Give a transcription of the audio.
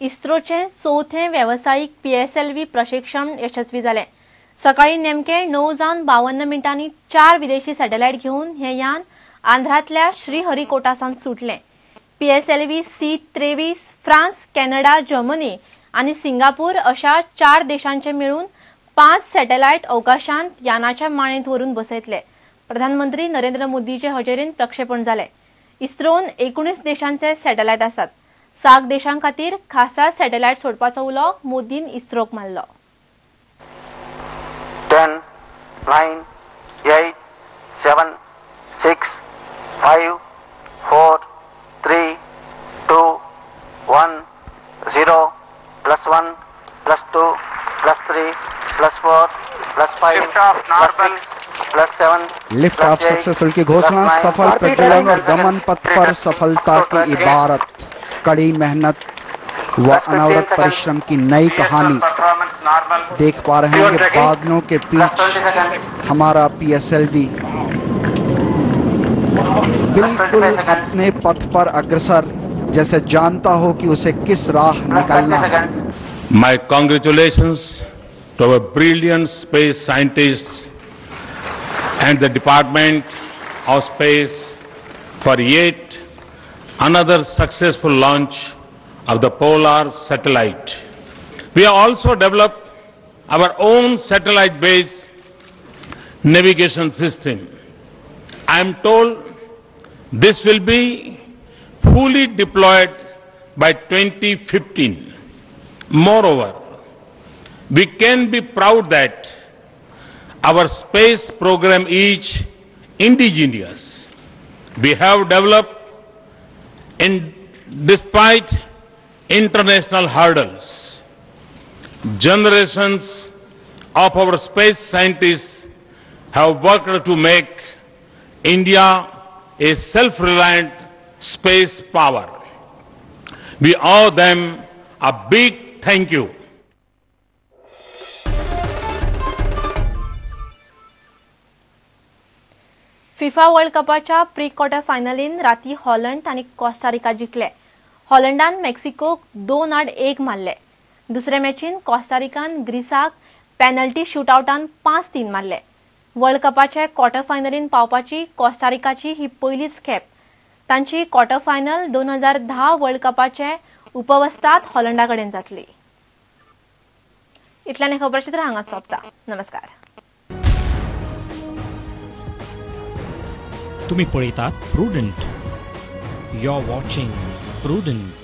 इस्रोचे चवथे वेवसायीक पीएसएलव्ही प्रक्षेपण यशस्वी जालें. सकाळी नेमके 9:52 4 विदेशी सॅटेलायट घेवन हें यान आंध्रांतल्या श्रीहरिकोटासावन सुटलें. PSLV C-23 France, Canada, Germany आनी सिंगापूर अशा 4 देशांचे मेळून 5 सॅटेलायट अवकाशांत यानाच्या माळेंत व्हरून बसयतले. प्रधानमंत्री नरेंद्र मोदीचे हजेरीन प्रक्षेपण जालें. इस्रोन 19 देशांचे सॅटेलायट आसात. 7 देशां खातीर खासा सॅटेलायट सोडपाचो उलो मोदीन इस्रोक मारलो. 10, 9, 8, 7, 6, 5, 4, 3, 2, 1, 0, +1, +2, +3, +4, +5, +6, +7. Lift off successful की घोषणा. सफल प्रज्वलन और गमन पथ पर सफलता की इबारत. कड़ी मेहनत व अनवरत परिश्रम की नई कहानी देख पा रहे हैं कि बादलों के बीच हमारा पीएसएलवी बिल्कुल अपने पथ पर अग्रसर, जैसे जानता हो कि उसे किस राह निकलना है. My congratulations to our brilliant space scientists and the Department of Space for yet another successful launch of the Polar satellite. We have also developed our own satellite-based navigation system. I am told this will be fully deployed by 2015. Moreover, we can be proud that our space program is indigenous. We have developed in despite international hurdles. Generations of our space scientists have worked to make India a self-reliant space power. We owe them a big thank you. FIFA world कपाच्या pre quarter फायनलीन राती Holland आनी Costa Rica जिखले. हॉलंडान मेक्सिकोक 2-1 मारले. दुसरे मॅचीन कोस्टारिकान ग्रीसाक penalty शूटआवटान 5-3 मारले. World कपाचे quarter फायनलीन पावपाची कोस्टारिकाची ही पयलीच खेप. तांची quarter final 2010 world कपाचे उपवस्तात हॉलंडा कडेन जातली. इतल्यान खबरचित्र हांगा सोंपता. नमस्कार. तुम्ही पळयतात Prudent. You are watching Prudent.